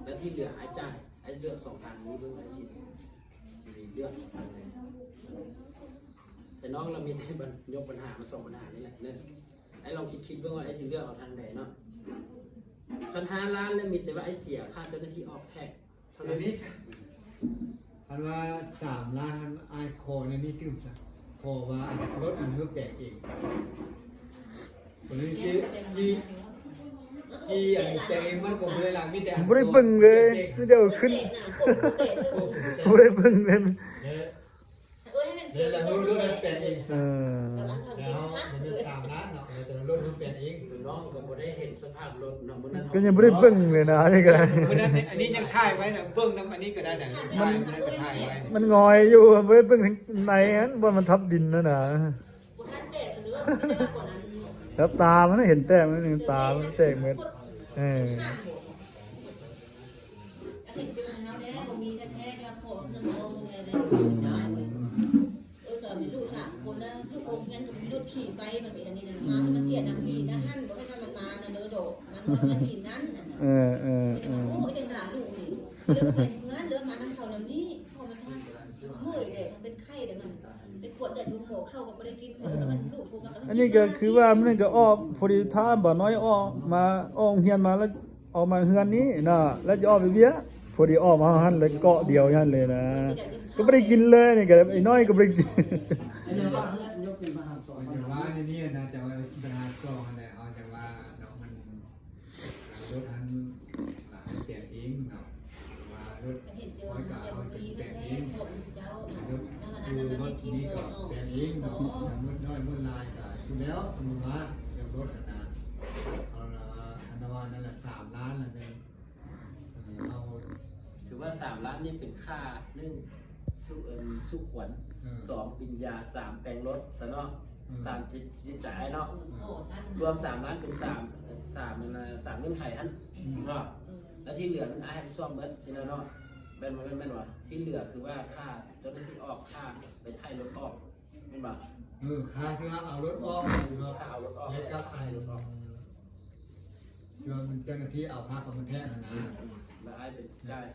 ແລ້ວທີ່ເຫຼືອອ້າຍຈ່າຍ ອ້າຍເລືອກສອງທາງນີ້ເບິ່ງ ອ້າຍຊິ ຊິເລືອກເອົາທາງໃດ. ແຕ່ນ້ອງລະມີແຕ່ບັນ ຍົກບັນຫາມາສອງບັນຫານີ້ແຫຼະເນີ. ອ້າຍລອງຄິດໆເບິ່ງວ່າອ້າຍຊິເລືອກເອົາທາງໃດເນາະ. ຄັນຫ້າລ້ານແລ້ວ ມີແຕ່ວ່າອ້າຍເສຍຄ່າເຈົ້າໜ້າທີ່ອອກແທກເທົ່ານັ້ນ. ອັນນີ້ ຄັນວ່າສາມລ້ານຫັ້ນ ອ້າຍຂໍແນວນີ້ຕື່ມຊະ ຂໍວ່າລົດອັນເຮົາແປງເອງ. ອັນນີ້ທີ່ ທີ່ ທີ່ອັນແປງເອງມັນກໍບໍ່ໄດ້ຫຼາຍ ມີແຕ່ອັນ ບໍ່ໄດ້ເບິ່ງເລີຍ ມີແຕ່ເອົາຂຶ້ນ ບໍ່ໄດ້ເບິ່ງເລີຍ. ເອີ ເອີ ໃຫ້ມັນ ເອີ ແລ້ວລົດແປງເອງຊະ. ເອີ ແລ້ວມັນສາມລ້ານເນາະ ແລ້ວລົດແປງເອງ. ສ່ວນນ້ອງກໍບໍ່ໄດ້ເຫັນສະພາບລົດເນາະ ມື້ນັ້ນ ກໍຍັງບໍ່ໄດ້ເບິ່ງເລີຍນະ. ອັນນີ້ກໍ ມື້ນັ້ນ ອັນນີ້ຍັງຖ່າຍໄວ້ນະ ເບິ່ງນຳອັນນີ້ກໍໄດ້ນະ ມັນ ຖ່າຍ ມັນກໍຖ່າຍໄວ້ ມັນງອຍຢູ່ ບໍ່ໄດ້ເບິ່ງທາງໃນຫັ້ນ ບ່ອນມັນທັບດິນຫັ້ນນະ. ບໍ່ທັນແຕກເລີຍ ມີແຕ່ວ່າກ່ອນນັ້ນ ແລ້ວຕາມັນເຫັນແຕກ ມັນຕາມັນແຕກໝົດ. ເອີ ເຫັນເປັນເຮົາແດ່ ບໍ່ມີແທ້ໆ ແຕ່ວ່າຂໍເງິນອອກເລີຍເດ້. ອືມ ເອີ ກໍມີລູກສາມຄົນແລ້ວ ລູກໂຮງຮຽນກໍບໍ່ມີລົດຂີ່ໄປ ມັນເປັນອັນນີ້ນະ ມາ ມາເສຍໜັງດີນະ ຫັ້ນບໍ່ໃຫ້ມັນມານະເດີດອກ ມານອນໜັງດີນນັ້ນນະ. ເອີ ເອີ ເອີ ໂອ້ຍ ຈັ່ງດ່າລູກນີ້ ເລື່ອງໄປເຮືອນ ເລື່ອງມານຳເຂົານຳນີ້ ເພາະມັນທັງເມື່ອຍເດ້ ທັງເປັນໄຂ້ເດ້ ມັນໄປກວດເລືອດຢູ່ໂຮງໝໍ ເຂົ້າກໍບໍ່ໄດ້ກິນ ເອີ ກໍມັນລູກພວກມັນກໍ ອັນນີ້ກໍຄືວ່າມັນກໍອອກ ພໍດີຖ້າບ່າວນ້ອຍອອກມາ ອອກໂຮງຮຽນມາແລ້ວ ອອກມາເຮືອນນີ້ນະ ແລ້ວຈະອອກໄປວຽກ ພໍດີອອກມາຫັ້ນ ແລ້ວເກາະດຽວຫັ້ນເລີຍນະ ກໍບໍ່ໄດ້ກິນເລີຍ. ນີ້ກໍໄອ້ນ້ອຍກໍບໍ່ໄດ້ກິນ. ອັນນີ້ວ່າເລື່ອງຍົກເປັນບັນຫາສອງ ອັນນີ້ວ່າໃນນີ້ນະ ຈະວ່າບັນຫາສອງຫັ້ນແຫຼະ ເຮົາຈັ່ງວ່າເນາະ ມັນ ລົດຫັ້ນ ແປງເອງເນາະ ວ່າລົດ ຂ້ອຍກໍເອົາໄປແປງເອງ ລົດ ຄືລົດນີ້ກໍແປງເອງເນາະ ໝົດນ້ອຍໝົດຫຼາຍກໍສຸດແລ້ວ. ສົມມຸດວ່າເລື່ອງລົດຫັ້ນນະ ເອົາລະວ່າ ອັນນັ້ນວ່ານັ້ນລະ ສາມລ້ານລະແມ່ນ ເອີ ເຮົາ ຖືວ່າສາມລ້ານນີ້ເປັນຄ່າ ໜຶ່ງ ສຸ ເອີ ສຸຂວັນ ເອີ ສອງ ບິນຍາ ສາມ ແປງລົດຊະເນາະ ເອີ ຕາມຈິດ ຈິດໃຈອ້າຍເນາະ ເອີ ລວມສາມລ້ານເປັນສາມ ສາມ ອັນນ່າ ສາມເງື່ອນໄຂຫັ້ນ ອືມ ເນາະ ເອີ ແລ້ວທີ່ເຫຼືອມັນອ້າຍຮັບຜິດຊອບໝົດຊີ້ນະເນາະ ແມ່ນບໍ່? ແມ່ນ ແມ່ນບໍ່? ທີ່ເຫຼືອຄືວ່າຄ່າເຈົ້າໜ້າທີ່ອອກ ຄ່າໄປຖ່າຍລົດອອກ ແມ່ນບໍ່? ເອີ ຄ່າທີ່ວ່າເອົາລົດອອກເນາະ ຄ່າເອົາລົດອອກ ແລ້ວກໍ ແລ້ວກໍຖ່າຍລົດອອກ ເອີ ເຈົ້າໜ້າທີ່ເອົາພາເຂົ້າມາແທກຫັ້ນນະ ແລ້ວອ້າຍເປັນຈ່າຍ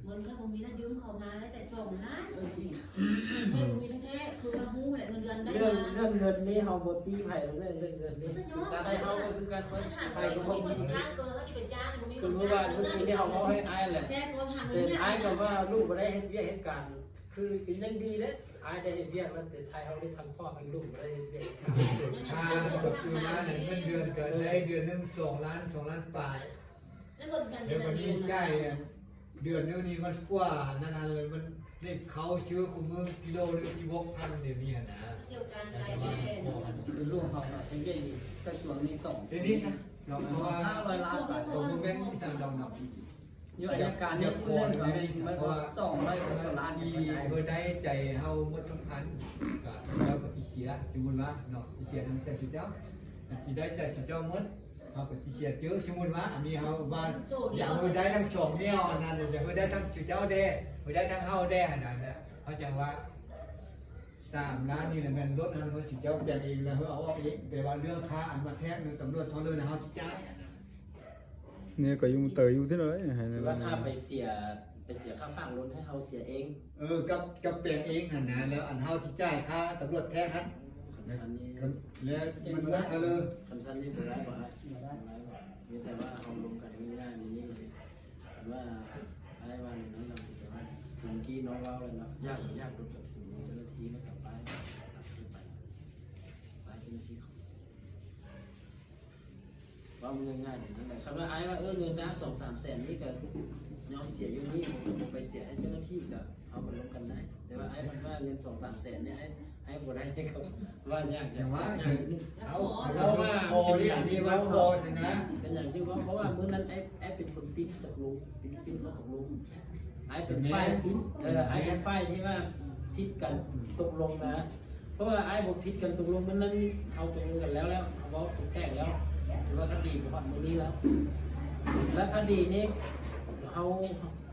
ເງິນຂ້ອຍບໍ່ມີນະ ຢືມເຂົາມາແຕ່ສອງລ້ານ ຂ້ອຍບໍ່ມີແທ້ໆ ຄືວ່າຮູ້ແຫຼະ ເງິນເດືອນໄດ້ມາ ເລື່ອງເງິນນີ້ເຮົາບໍ່ຕີໃຜດອກ ເລື່ອງເງິນນີ້ ໃຜເຮົາກໍຄືກັນ ໃຜກໍບໍ່ມີ ທາງເກີນເຮົາຊິໄປຈ້າງ ບໍ່ມີ ຄືວ່າມື້ກີ້ນີ້ເຮົາເວົ້າໃຫ້ອ້າຍແຫຼະ ແຕ່ອ້າຍກໍວ່າລູກບໍ່ໄດ້ເຮັດວຽກເຮັດການ ຄືເປັນຢ່າງດີເດ້ ອ້າຍໄດ້ເຮັດວຽກແລ້ວ ແຕ່ໄທເຮົານີ້ທັງພໍ່ທັງລູກບໍ່ໄດ້ເຮັດວຽກ ຄ່າກໍຄືວ່າເງິນເດືອນກໍໄດ້ເດືອນໜຶ່ງສອງລ້ານ ສອງລ້ານປາຍ ແລ້ວບັດນີ້ຈ່າຍເດືອນໜຶ່ງນີ້ມັນກວ່ານັ້ນເລີຍ ມັນໄດ້ເຂົ້າຊື້ຄູ່ມື້ກິໂລໜຶ່ງສິບຫົກພັນ ດຽວນີ້ຫັ້ນນະ ແຕ່ວ່າ ຄືລູກເຮົາເນາະ ເຮັດວຽກຢູ່ກະຊວງນີ້ສອງ ດຽວນີ້ຊະເນາະ ເພາະວ່າຫ້າຮ້ອຍລ້ານປາຍ ບໍ່ແມ່ນອີ່ຫຍັງດອກເນາະ ຢູ່ອັຍການນີ້ ເລື່ອງກໍມັນສອງຮ້ອຍກວ່າລ້ານ ທີ່ບໍ່ໄດ້ໃຈເຮົາໝົດທຸກຄັນ ກໍເຈົ້າກໍຊິເສຍ ສົມມຸດວ່າເນາະ ຊິເສຍທັງໃຈຊຸເຈົ້າ ອັນຊິໄດ້ໃຈຊຸເຈົ້າໝົດ ເຮົາກໍຊິເສຍເຈີ ສົມມຸດວ່າ ອັນນີ້ເຮົາວ່າ ຢາກໃຫ້ໄດ້ທັງສອງແນວ ອັນນັ້ນ ຢາກໃຫ້ໄດ້ທັງຊຸເຈົ້າແດ່ ໃຫ້ໄດ້ທັງເຮົາແດ່ ອັນນັ້ນນະ ເຮົາຈັ່ງວ່າ ສາມລ້ານນີ້ນະ ແມ່ນລົດຫັ້ນ ເຮົາຊິເຈົ້າແປງເອງ ແລ້ວເຮົາເອົາອອກເອງ ແຕ່ວ່າເລື່ອງຄ່າອັນມາແທກນຳຕຳຫຼວດເທົ່າເລີນ ເຮົາຊິຈ່າຍ ນີ້ກໍຢູ່ເຕີຢູ່ທີ່ນັ້ນແຫຼະ ຖືວ່າຄ່າໄປເສຍ ໄປເສຍຄ່າຝາກລົດໃຫ້ເຮົາເສຍເອງ ເອີ ກັບ ກັບແປງເອງຫັ້ນນະ ແລ້ວອັນເຮົາຊິຈ່າຍຄ່າຕຳຫຼວດແທກຫັ້ນ ຄັນຊັ້ນນີ້ ແລ້ວມັນໝົດເທົ່າເລີຍ ຄັນຊັ້ນນີ້ບໍ່ໄດ້ບໍ່ອ້າຍ ບໍ່ໄດ້ ມີແຕ່ວ່າເຮົາລົມກັນງ່າຍໆນີ້ ຄັນວ່າອ້າຍວ່າແນວນັ້ນ ແຕ່ວ່າເມື່ອກີ້ນ້ອງເວົ້າແລ້ວເນາະ ຢາກ ຢາກລົດກະຖິງເຈົ້າໜ້າທີ່ແລ້ວກໍໄປ ໄປ ເວົ້າງ່າຍໆນັ້ນແຫຼະ ຄັນວ່າອ້າຍວ່າ ເອີ ເງິນນະ ສອງສາມແສນນີ້ກໍຍອມເສຍຢູ່ນີ້ ບໍ່ໄປເສຍໃຫ້ເຈົ້າໜ້າທີ່ ກໍເຮົາກໍລົມກັນໄດ້ ແຕ່ວ່າອ້າຍມັນວ່າເງິນສອງສາມແສນນີ້ ອ້າຍ ອ້າຍບໍ່ໄດ້ ກໍວ່າຍາກ ຢາກ ຢາກ ເອົາ ເອົາ ເອົາວ່າ ຂໍນີ້ ອັນນີ້ວ່າຂໍຊະນະ ເປັນຫຍັງຈຶ່ງເວົ້າ ເພາະວ່າມື້ນັ້ນອ້າຍ ອ້າຍເປັນຄົນປິດຕົກລົງ ເປັນ ປິດຂໍ້ຕົກລົງ ອ້າຍເປັນຝ່າຍ ເອີ ອ້າຍເປັນຝ່າຍທີ່ວ່າຜິດກັນ ອືມ ຕົກລົງນະ ເພາະວ່າອ້າຍບໍ່ຜິດກັນຕົກລົງ ມື້ນັ້ນເຮົາຕົກລົງກັນແລ້ວ ແລ້ວເຮົາເວົ້າຕົກແຕກແລ້ວ ຖືວ່າຄະດີບໍ່ຮອດມື້ນີ້ແລ້ວ ແລ້ວຄະດີນີ້ເຮົາ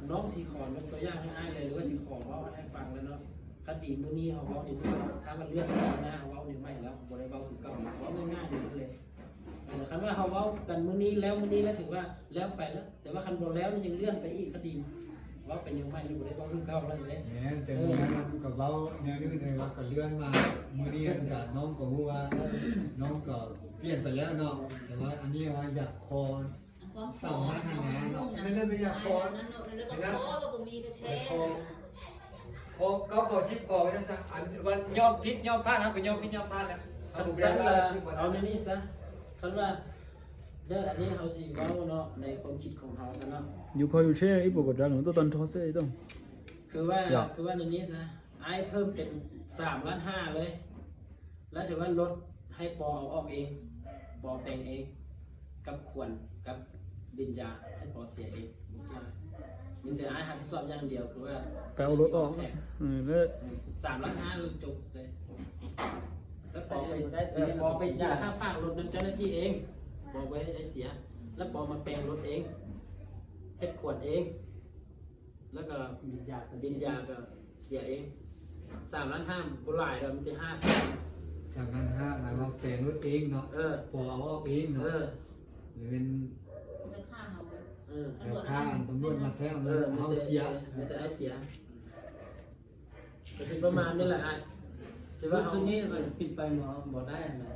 ນ້ອງຊິຂໍຍົກຕົວຢ່າງໃຫ້ອ້າຍເລີຍ ຫຼືວ່າຊິຂໍເວົ້າໃຫ້ອ້າຍຟັງແລ້ວເນາະ ຄະດີມື້ນີ້ເຮົາເວົ້ານີ້ ຖ້າວ່າເລື່ອນໄປໜ້າ ເຮົາເວົ້າແນວໃໝ່ແລ້ວ ບໍ່ໄດ້ເວົ້າຄືເກົ່າ ເວົ້າງ່າຍໆຢູ່ນັ້ນເລີຍ ເອີ ຄັນວ່າເຮົາເວົ້າກັນມື້ນີ້ແລ້ວ ມື້ນີ້ແລ້ວ ຖືວ່າແລ້ວໄປແລ້ວ ແຕ່ວ່າຄັນບໍ່ແລ້ວຍັງເລື່ອນໄປອີກ ຄະດີເວົ້າໄປແນວໃໝ່ ບໍ່ໄດ້ເວົ້າຄືເກົ່າແລ້ວເດ້ ແມ່ນ ແຕ່ມື້ນັ້ນກໍເວົ້າແນວອື່ນ ແຕ່ວ່າກໍເລື່ອນມາມື້ນີ້ ອັນກະນ້ອງກໍຮູ້ວ່າ ນ້ອງກໍປ່ຽນໄປແລ້ວເນາະ ແຕ່ວ່າອັນນີ້ວ່າຢາກຂໍ ຄວາມ ສາມາດຫັ້ນນະເນາະ ແມ່ນເລື່ອນໄປຢາກຂໍ ແມ່ນເນາະ ແລ້ວກໍຂໍກໍບໍ່ມີແທ້ໆ ຂໍ ຂໍເກົ້າ ຂໍສິບ ຂໍໄວ້ຊັ້ນຊະ ອັນວ່າຍອມຜິດຍອມພາດ ເຮົາກໍຍອມຜິດຍອມພາດແຫຼະ ຄັນຊັ້ນລະເອົາແນວນີ້ຊະ ຄັນວ່າ ເດີ ອັນນີ້ເຮົາຊິເວົ້າເນາະ ໃນຄວາມຄິດຂອງເຮົາຊະເນາະ ຄືວ່າ ຄືວ່າໃນນີ້ຊະ ອ້າຍເພີ່ມເປັນສາມລ້ານຫ້າເລີຍ ແລ້ວຖືວ່າລົດໃຫ້ປໍເອົາອອກເອງ ປໍແປງເອງ ກັບຂວັນ ກັບບິນຍາ ໃຫ້ປໍເສຍເອງ ມີແຕ່ອ້າຍຮັບຜິດຊອບຢ່າງດຽວ ຄືວ່າໄປເອົາລົດອອກ ເອີ ສາມລ້ານຫ້າ ຈົບເລີຍ ແລ້ວປໍໄປ ເອີ ປໍໄປເສຍຄ່າຝາກລົດນຳເຈົ້າໜ້າທີ່ເອງ ປໍບໍ່ໃຫ້ເສຍ ແລ້ວປໍມາແປງລົດເອງ ເຮັດຂວັນເອງ ແລ້ວກໍບິນຍາກໍເສຍເອງ ສາມລ້ານຫ້າ ບໍ່ຫຼາຍດອກ ມີແຕ່ຫ້າແສນ ສາມລ້ານຫ້າ ໝາຍວ່າແປງລົດເອງເນາະ ເອີ ປໍເອົາອອກເອງເນາະ ເອີ ແມ່ນ ເອີ ແລ້ວຄ່າຕຳຫຼວດມາແທ້ ເອີ ເຮົາເສຍ ມີແຕ່ອ້າຍເສຍ ກໍຊິປະມານນີ້ແຫຼະອ້າຍ ຖືວ່າເຮົາ ຊຸດນີ້ມັນປິດໄປບໍ່ ບໍ່ໄດ້ຫັ້ນນະ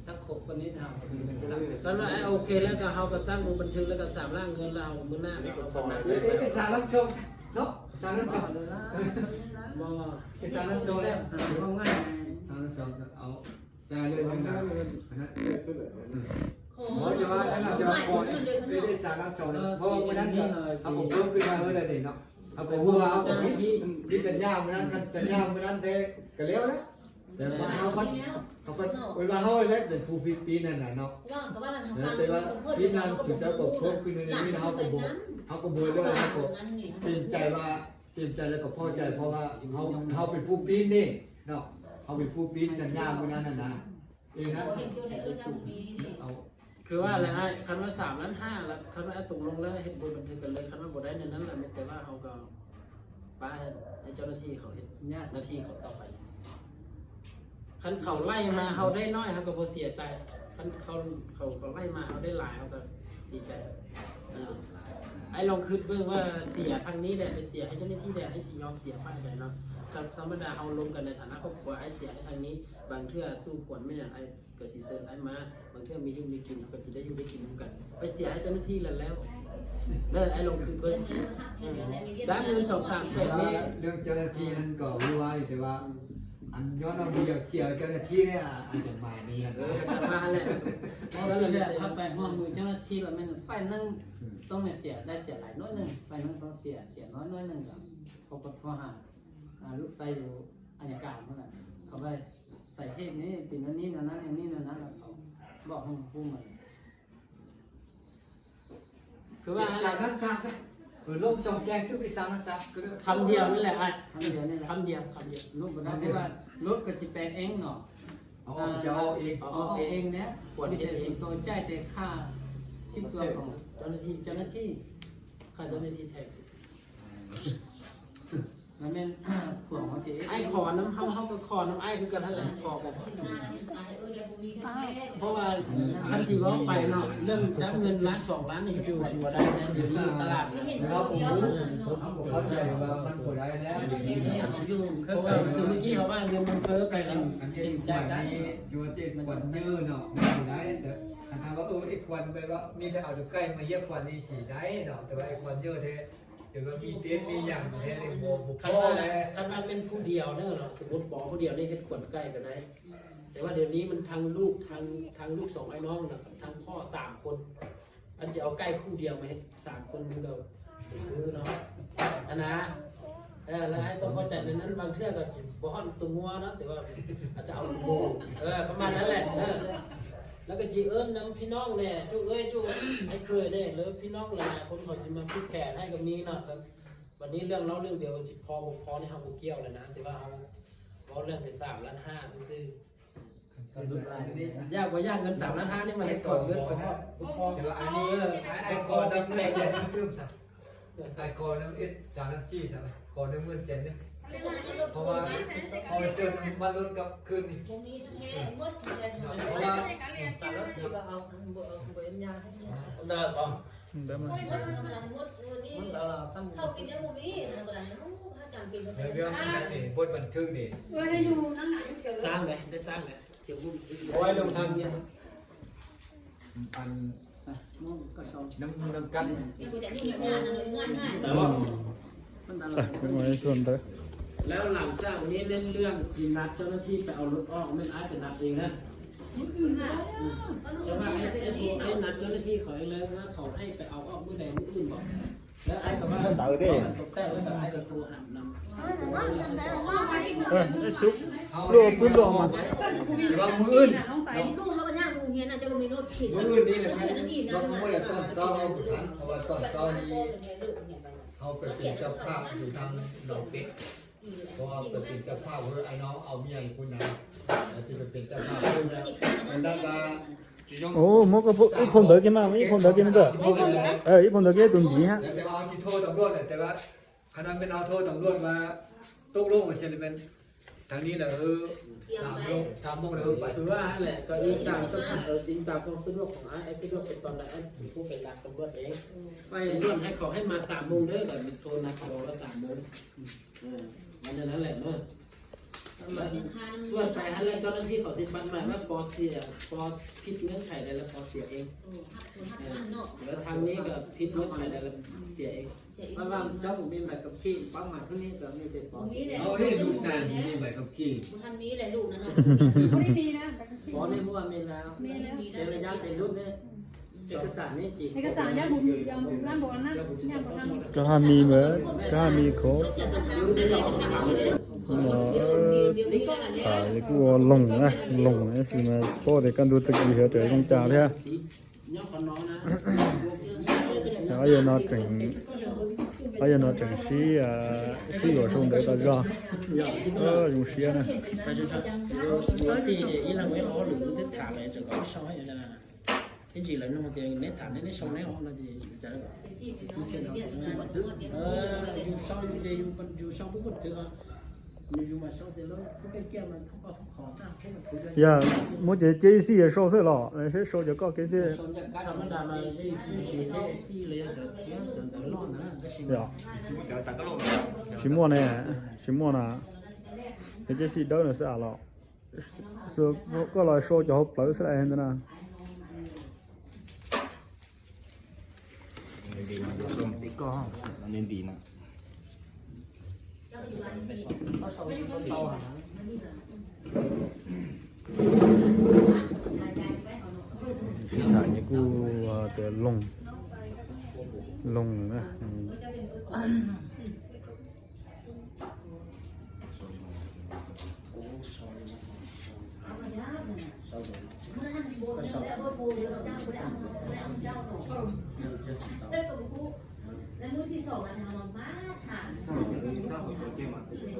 ຖ້າຄົບກວ່ານີ້ເຮົາກໍຊິເປັນສັກ ຄັນວ່າໂອເຄແລ້ວກໍເຮົາກໍສ້າງລົງບັນທຶກ ແລ້ວກໍສາມລ້ານເງິນ ແລ້ວເອົາມື້ໜ້າກໍເອົາປະມານ ເອກະສານລັບຊອງເນາະ ສານລັບຊອງ ບໍ່ ເອກະສານລັບຊອງແລ້ວ ເວົ້າງ່າຍ ສານລັບຊອງກໍເອົາ ແຕ່ເລື່ອງນັ້ນນະ ບໍ່ຈະວ່າ ແຕ່ລະຈະວ່າ ເອກະສານລັບຊອງ ເພາະວ່າມື້ນັ້ນກໍເຮົາກໍເພີ່ມຂຶ້ນມາເລີຍເດເນາະ ເຮົາກໍຮູ້ວ່າເຮົາກໍຜິດ ຜິດສັນຍາມື້ນັ້ນ ຄັນສັນຍາມື້ນັ້ນແທ້ກໍແລ້ວນະ ແຕ່ວ່າເຮົາພັດ ເຮົາພັດ ເວລາເຮົາແຫຼະເປັນຜູ້ຜິດປີນັ້ນນະເນາະ ແຕ່ວ່າປີນັ້ນເຂົາເຈົ້າກໍເພິ່ມຂຶ້ນໃນນີ້ ເຮົາກໍບໍ່ ເຮົາກໍບໍ່ເລີຍ ເຮົາກໍເຕັມໃຈວ່າ ເຕັມໃຈແລ້ວກໍພໍໃຈ ເພາະວ່າເຮົາ ເຮົາເປັນຜູ້ປີນເດ້ເນາະ ເຮົາເປັນຜູ້ປີນສັນຍາມື້ນັ້ນນະ ເອີ ນັ້ນ ເອົາ ຄືວ່າແຫຼະອ້າຍ ຄັນວ່າສາມລ້ານຫ້າລະ ຄັນວ່າຕົກລົງແລ້ວເຮັດບົດບັນທຶກກັນເລີຍ ຄັນວ່າບໍ່ໄດ້ແນວນັ້ນລະ ແມ່ນແຕ່ວ່າເຮົາກໍປະໃຫ້ເຈົ້າໜ້າທີ່ເຂົາເຮັດໜ້າທີ່ເຂົາຕໍ່ໄປ ຄັນເຂົາໄລ່ມາເຮົາໄດ້ໜ້ອຍ ເຮົາກໍບໍ່ເສຍໃຈ ຄັນເຂົາ ເຂົາ ເຂົາໄລ່ມາເຮົາໄດ້ຫຼາຍ ເຮົາກໍດີໃຈ ເອີ ອ້າຍລອງຄິດເບິ່ງວ່າເສຍທາງນີ້ແຫຼະ ໄປເສຍໃຫ້ເຈົ້າໜ້າທີ່ແຫຼະ ອ້າຍຊິຍອມເສຍຝ່າຍໃດເນາະ ທຳມະດາເຮົາລົມກັນໃນຖານະຄອບຄົວ ອ້າຍເສຍໃຫ້ທາງນີ້ ບາງເທື່ອສູ້ຂວັນແມ່ນຫຍັງ ອ້າຍ ກໍຊິເຊີນອ້າຍມາ ບາງເທື່ອມີຢູ່ມີກິນ ເຮົາກໍຈະໄດ້ຢູ່ໄດ້ກິນນຳກັນ ໄປເສຍໃຫ້ເຈົ້າໜ້າທີ່ແລ້ວ ແລ້ວເດີ ອ້າຍລອງຄິດເບິ່ງ ດ້ານເງິນສອງສາມແສນນີ້ ເລື່ອງເຈົ້າໜ້າທີ່ນັ້ນກໍຮູ້ວ່າຢູ່ ແຕ່ວ່າ ອັນຍ້ອນເຮົາບໍ່ຢາກເສຍເຈົ້າໜ້າທີ່ນີ້ ອາດຈະມານີ້ ເອີ ກໍມາຫັ້ນແຫຼະ ເພາະວ່າຊິໄດ້ ຖ້າໄປຮ່ວມມືເຈົ້າໜ້າທີ່ແລ້ວແມ່ນຝ່າຍໜຶ່ງ ອືມ ຕ້ອງໄດ້ເສຍ ໄດ້ເສຍຫຼາຍໜ້ອຍໜຶ່ງ ຝ່າຍໜຶ່ງຕ້ອງເສຍ ເສຍນ້ອຍໜ້ອຍໜຶ່ງ ກໍພໍກະໂທຫາ ອ່າ ລູກຊາຍຢູ່ອັຍການພຸ້ນນະ ເຂົາວ່າສາເຫດນີ້ເປັນອັນນີ້ແນວນັ້ນ ອັນນີ້ແນວນັ້ນ ແລ້ວເຂົາບອກໃຫ້ຮູ້ໝົດ ຄືວ່າສາມລ້ານສາມຊະ ເອີ ລົງສອງແສນຄືໄປສາມລ້ານສາມ ຄຳດຽວນີ້ແຫຼະອ້າຍ ຄຳດຽວນີ້ແຫຼະ ຄຳດຽວ ຄຳດຽວ ລົງບໍ່ໄດ້ ເພາະວ່າລົດກໍຊິແປງເອງເນາະ ເອົາອອກ ຈະເອົາເອງ ເອົາອອກເອງແຫຼະ ມີແຕ່ສ່ວນຕົວຈ່າຍແຕ່ຄ່າສິບຕົວຂອງເຈົ້າໜ້າທີ່ ເຈົ້າໜ້າທີ່ ຄ່າເຈົ້າໜ້າທີ່ແທ້ ມັນແມ່ນ ພວກເຮົາຊິ ອ້າຍຂໍນຳເຮົາ ເຮົາກໍຂໍນຳອ້າຍຄືກັນຫັ້ນແຫຼະ ຂໍກັນ ເພາະວ່າຄັນຊິເວົ້າໄປເນາະ ເລື່ອງຈັບເງິນລ້ານສອງລ້ານນີ້ຢູ່ຊິບໍ່ໄດ້ນະ ດຽວນີ້ຢູ່ຕະຫຼາດ ເຮົາກໍເຂົ້າໃຈວ່າມັນບໍ່ໄດ້ແລ້ວ ເພາະວ່າຄືເມື່ອກີ້ເຮົາວ່າເງິນມັນເຟີ້ໄປແລ້ວ ອັນນີ້ ອັນນີ້ຊິວ່າແຕ່ຄວັນເຍີເນາະ ມັນບໍ່ໄດ້ ແຕ່ຄັນຖາມວ່າ ເອີ ໄອ້ຄວັນແບບວ່າມີແຕ່ເອົາແຕ່ໄກ່ມາຢຽບຄວັນນີ້ຊິໄດ້ເນາະ ແຕ່ວ່າໄອ້ຄວັນເຍີແທ້ ຖືວ່າມີເຕັນມີຫຍັງແທ້ນີ້ບໍ່ ບໍ່ພໍແລ້ວ. ຄັນວ່າແມ່ນຜູ້ດຽວເນາະ ສົມມຸດບໍ່ຜູ້ດຽວນີ້ເຮັດຂວັນໄກ່ກໍໄດ້ ແຕ່ວ່າດຽວນີ້ມັນທັງລູກ ທັງ ທັງລູກສອງອ້າຍນ້ອງນະ ທັງພໍ່ສາມຄົນ ຄັນຈະເອົາໄກ່ຄູ່ດຽວມາເຮັດສາມຄົນ ມັນກໍບໍ່ຄືເນາະ ອັນນະ. ເອີ ແລ້ວອ້າຍຕ້ອງເຂົ້າໃຈໃນນັ້ນ ບາງເທື່ອກໍຊິບໍ່ຮອດໂຕງົວເນາະ ແຕ່ວ່າອາດຈະເອົາໂຕໝູ ເອີ ປະມານນັ້ນແຫຼະ ເອີ. ແລ້ວກໍຊິເອີ້ນນຳພີ່ນ້ອງແດ່ ຈຸເອີຍ ຈຸອ້າຍເຂີຍແດ່ ຫຼືພີ່ນ້ອງຫຼາຍໆຄົນເຂົາຊິມາຜູກແຂນໃຫ້ກໍມີເນາະ. ບັດນີ້ເລື່ອງເລົ່າເລື່ອງດຽວຊິພໍບໍ່ພໍນີ້ເຮົາບໍ່ກ່ຽວແລ້ວນະ ແຕ່ວ່າເຮົາເວົ້າເລື່ອງໄປສາມລ້ານຫ້າຊື່ໆ. ຢາກບໍ່ຢາກເງິນສາມລ້ານຫ້ານີ້ມາເຮັດຂອງເງິນໄປຮອດບໍ່ພໍ ແຕ່ວ່າອັນນີ້ ເອີ ໄອ້ຂໍນຳແສນຕື່ມຊະ ໄອ້ຂໍນຳເອັດສາມນຳສີ່ຊະ ຂໍນຳເງິນແສນໜຶ່ງ ເພາະວ່າເຮົາເຊີນມາລົດກັບຄືນນີ້ ບໍ່ມີແທ້ໆ ໝົດແທ້ໆ ເພາະວ່າ ສາມຮ້ອຍສີ່ກໍເອົາ ບໍ່ເອົາ ບໍ່ເຮັດຫຍັງ ໄດ້ບໍ່? ໄດ້ມາ ມັນ ມັນ ມັນ ມັນ ມັນ ເຂົ້າກິນຍັງບໍ່ມີ ທຳກະດານ ເຮົາຈຳເປັນຕ້ອງໄດ້ ເລື່ອງນັ້ນນີ້ ບົດບັນທຶກນີ້ ເອີ ໃຫ້ຢູ່ນັ້ນນະ ຢູ່ແຖວ ສ້າງເດ້ ໄດ້ສ້າງເດ້ ເກັບຮູບ ໂອ້ຍ ລົງທັນ ອັນ ນ້ອງກໍຊອງ ນຳ ນຳກັນ ແຕ່ວ່າ ອ່ະ ເປັນໄວ້ສ່ວນເດີ ແລ້ວຫຼັງຈາກນີ້ເລື່ອງຊິນັດເຈົ້າໜ້າທີ່ໄປເອົາລົດອອກ ແມ່ນອ້າຍໄປນັດເອງນະ. ອືມ ແຕ່ວ່າໄອ້ ໄອ້ ໄອ້ນັດເຈົ້າໜ້າທີ່ເຂົາເອງເລີຍວ່າເຂົາໃຫ້ໄປເອົາອອກມື້ໃດ ມື້ອື່ນບໍ? ແລ້ວອ້າຍກໍວ່າ ເອີ ເດ້ ຕົກແຕກແລ້ວກໍອ້າຍກໍໂທຫານຳ ເອີ ໄດ້ສຸກ ລູກເອົາປືນຫຼວງມາ ວ່າມື້ອື່ນ ລູກເຮົາກໍຍາກໂຮງຮຽນນະ ຈະບໍ່ມີລົດຂີ່ ມື້ອື່ນນີ້ແຫຼະ ເພາະວ່າຕອນເຊົ້າເຮົາບໍ່ທັນ ເພາະວ່າຕອນເຊົ້ານີ້ເຮົາໄປເປັນເຈົ້າພາບຢູ່ທາງໜອງເປັກ ເພາະວ່າໄປເປັນເຈົ້າພາບ ເອີ ອ້າຍນ້ອງເອົາເມຍຢູ່ພຸ້ນນະ ແລ້ວຊິໄປເປັນເຈົ້າພາບ ເພິ່ນວ່າ ໂອ້ ໝົດກໍ ອີກຄົນເດີກິນມາ ອີກຄົນເດີກິນເດີ ເອີ ອີກຄົນເດີກິນຕຸນດີຮະ ແຕ່ວ່າເຮົາຊິໂທຕຳຫຼວດແຫຼະ ແຕ່ວ່າຄັນວ່າແມ່ນເຮົາໂທຕຳຫຼວດວ່າຕົກລົງວ່າຊັ້ນແມ່ນທາງນີ້ແຫຼະ ເອີ ສາມໂມງ ສາມໂມງແລ້ວເອີ ໄປ ຄືວ່າຫັ້ນແຫຼະ ກໍອີງຕາມສະພາບ ເອີ ອີງຕາມຄວາມສະດວກຂອງອ້າຍ ອ້າຍສະດວກໄປຕອນໃດ ອ້າຍເປັນຜູ້ໄປນັດຕຳຫຼວດເອງ ໄປຕຳຫຼວດໃຫ້ເຂົາໃຫ້ມາສາມໂມງເດີ ກໍໂທນັດເຂົາວ່າສາມໂມງ ເອີ ມັນແນວນັ້ນແຫຼະເນາະ. ສ່ວນໄປຫັ້ນແລ້ວ ເຈົ້າໜ້າທີ່ເຂົາຊິປັດໝາຍວ່າ ປໍເສຍ ປໍຜິດເງື່ອນໄຂໃດແລ້ວ ປໍເສຍເອງ ເອີ ແລ້ວທາງນີ້ກໍຜິດເງື່ອນໄຂໃດແລ້ວ ເສຍເອງ ເພາະວ່າເຈົ້າບໍ່ມີໃບຂັບຂີ່ ເປົ້າໝາຍທາງນີ້ກໍມີແຕ່ປໍເສຍເອງ ເຮົາໄດ້ລູກຊາຍບໍ່ມີໃບຂັບຂີ່ ບໍ່ທັນມີແຫຼະລູກນັ້ນເນາະ ບໍ່ໄດ້ມີນະ ໃບຂັບຂີ່ ບໍ່ໄດ້ຮູ້ວ່າມີແລ້ວ ມີແລ້ວ ແຕ່ລະຍະແຕ່ລູກນີ້ ເອກະສານນີ້ຈິ ເອກະສານຍັງບໍ່ມີ ຍັງບໍ່ອັນນັ້ນ ຍັງບໍ່ທັນ ກໍຖ້າມີເໝິດ ກໍຖ້າມີຄົບ ເອີ ຕາຍ ກູວ່າຫຼົງນະ ຫຼົງນະ ຊິມາພໍ້ແຕ່ກັນດູຕະກີ້ ເຮັດໃຈຫຼົງຈາກແທ້ ອາຍຸນ້ອຍເຖິງ ອາຍຸນ້ອຍເຖິງ ສີ່ ອ່າ ສີ່ກວ່າຊົ່ວໂມງໄດ້ ຕາຍຈ້າ ເອີ ຍຸງເຊຍນະ. 呀，没得这一些少岁了，那些少就搞这些。呀，什么呢？什么呢？这些都是啥了？ ສະ ກໍລອຍໂຊຈະຫົບເປີສະແຫຼະເຫັນນະ.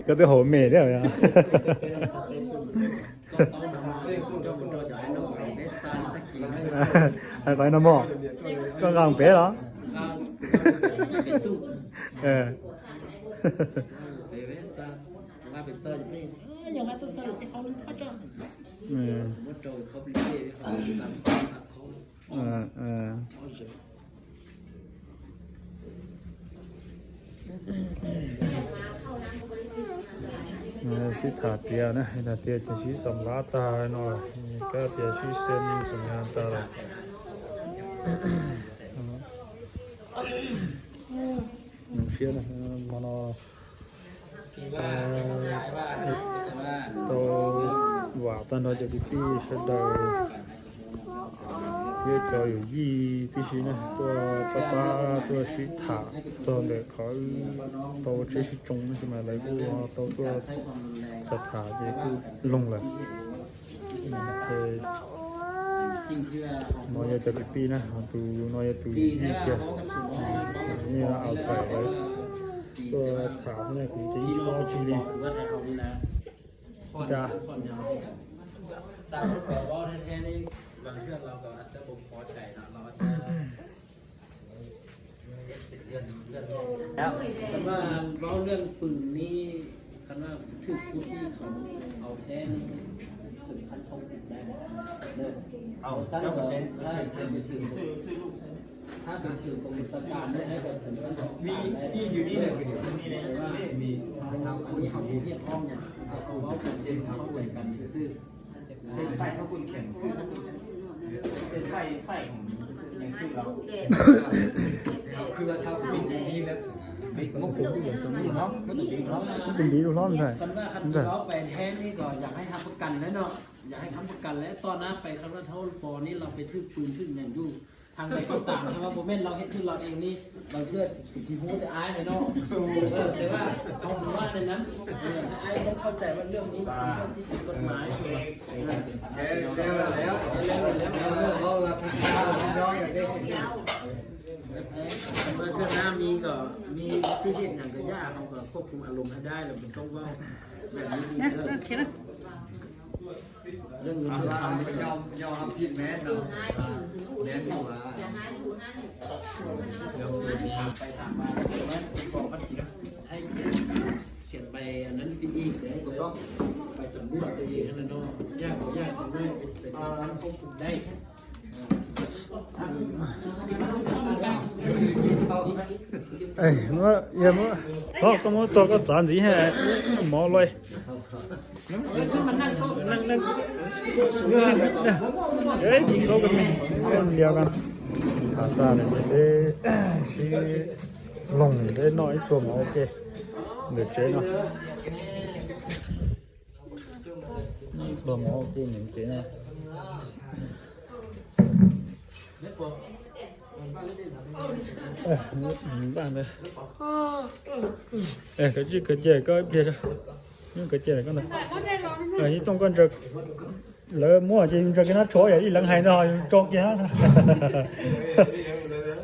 Kata hao me dia ya. ໃຫ້ໄປນຳໝໍ້ ກໍກາງເປເນາະ ເອີ ເອີ ເອີ ເອີ ເອີ ຊິຖ້າເຕຍນະ ຖ້າເຕຍຈະຊິສຳລາຕາເນາະ ກະເຕຍຊິເຊັນສັນຍາຕາລະ. Nông Siên, món nó, ờ, tao bảo tao nói cho cái tí sẽ đời với choอยู่ยี่ที่สินะ ตัวป้าป้าตัวสิถา ตัวเด็กเขา ตัวเจ๊สิจงใช่ไหม อะไรกู ตัวตัวสิถาเจ๊กูลงเลย Ê, ນ້ອຍໃຫຍ່ຈະປິດປີນະ ເຮົາຕູນ້ອຍໃຫຍ່ຕູອີກເທື່ອ ນີ້ເອົາໃສ່ໄວ້ ຕົວຂາວນີ້ຄືຈະອີກເອົາຈິງດີ ຕາມຄົນເວົ້າແທ້ໆນີ້ ບາງເທື່ອເຮົາກໍອາດຈະບໍ່ພໍໃຈເນາະ ເຮົາອາດຈະ ແລ້ວຄັນວ່າເວົ້າເລື່ອງປືນນີ້ ຄັນວ່າຖືກຜູ້ທີ່ເຂົາເອົາແທ້ນີ້ ເຖິງຂັ້ນເຂົ້າຄຸກໄດ້ເດີ ເອົາ ເຈົ້າເປີເຊັນ ຖ້າ ຖ້າໄປຖືກ ຖ້າໄປຖືກກົມບັນຊາການນີ້ ໃຫ້ໄປເຖິງຂັ້ນເຂົ້າຄຸກໄດ້ ມີຢູ່ນີ້ແຫຼະ ກໍຢູ່ນີ້ແຫຼະ ແຕ່ວ່າ ມີ ອັນນີ້ເຮົາບໍ່ຮຽກຮ້ອງຫຍັງ ແຕ່ເຮົາເວົ້າກັນເຂົ້າໃຈກັນຊື່ໆ. ມັນເປັນດີທຸກຮອບໃສ່ ຄັນວ່າຄັນຊິເວົ້າໄປແທ້ນີ້ກໍຢາກໃຫ້ຮັບປະກັນແຫຼະເນາະ ຢາກໃຫ້ຄ້ຳປະກັນແຫຼະ ຕໍ່ໜ້າໄປຄັນວ່າເທົ່າປໍນີ້ລາວໄປຖືກປືນຖືກຫຍັງຢູ່ທາງໃດກໍຕາມ ຖ້າວ່າບໍ່ແມ່ນລາວເຮັດຖືກລາວເອງນີ້ ບາງເທື່ອຊິຮູ້ແຕ່ອາຍແຫຼະເນາະ ເອີ ແຕ່ວ່າເຮົາບໍ່ວ່າແນວນັ້ນ ເອີ ໃຫ້ອ້າຍຕ້ອງເຂົ້າໃຈວ່າເລື່ອງນີ້ເປັນເລື່ອງທີ່ຜິດກົດໝາຍ ແລ້ວ ແລ້ວ ແລ້ວ ແລ້ວ ເວົ້າວ່າທັກທາຍນ້ອງຢ່າໄດ້ ຄັນວ່າເທື່ອໜ້າມີກໍມີທີ່ເຮັດຫຍັງກໍຢ່າ ເຮົາກໍຄວບຄຸມອາລົມໃຫ້ໄດ້ ແລ້ວບໍ່ຕ້ອງເວົ້າແບບນີ້ອີກເດີ ເລື່ອງເງິນເລື່ອງຄຳນີ້ ຍອມ ຍອມຮັບຜິດແມ່ນເນາະ ແມ່ນຢູ່ວ່າ ຖາມໄປຖາມມາ ແມ່ນບອກວ່າ ໃຫ້ຂຽນ ຂຽນໃບອັນນັ້ນໄປອີກເດ້ ບໍ່ຕ້ອງໄປສຳຫຼວດຕົວເອງຫັ້ນນະເນາະ ຍາກບໍ່ຍາກ ເຮົາໄປ ໄປທຳຂັ້ນຄວບຄຸມໄດ້ ເອີຍ ເມື່ອ ເອີຍ ເມື່ອ ເພາະກໍໝໍຕົວະກໍສອນສີໃຫ້ໝໍລອຍ ນັ່ງ ນັ່ງ ເອີຍ ກິນເຂົ້າກັນແມ່ ຄົນດຽວກັນ ພາສານີ້ເດ້ ຊິ ລົງເດ້ເນາະ ອີກຕົວໝໍ ໂອເຄ ເດີເຈເນາະ ຕົວໝໍ ໂອເຄ ເນາະ ເອີ ບ້ານເດີ ເອີ ກະຈິກະເຈກະເບຍ ກະເຈກະນະ ເອີ ນີ້ຕ້ອງການຈະ Lơ mua chứ cho cái nắp chó vậy đi lắng hay nó cho kia.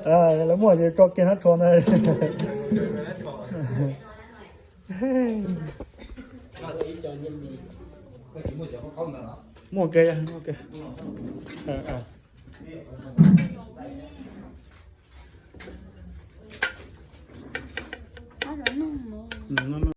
À, lơ mua chứ cho kia nắp chó này. Mua kìa, mua kìa. À, à.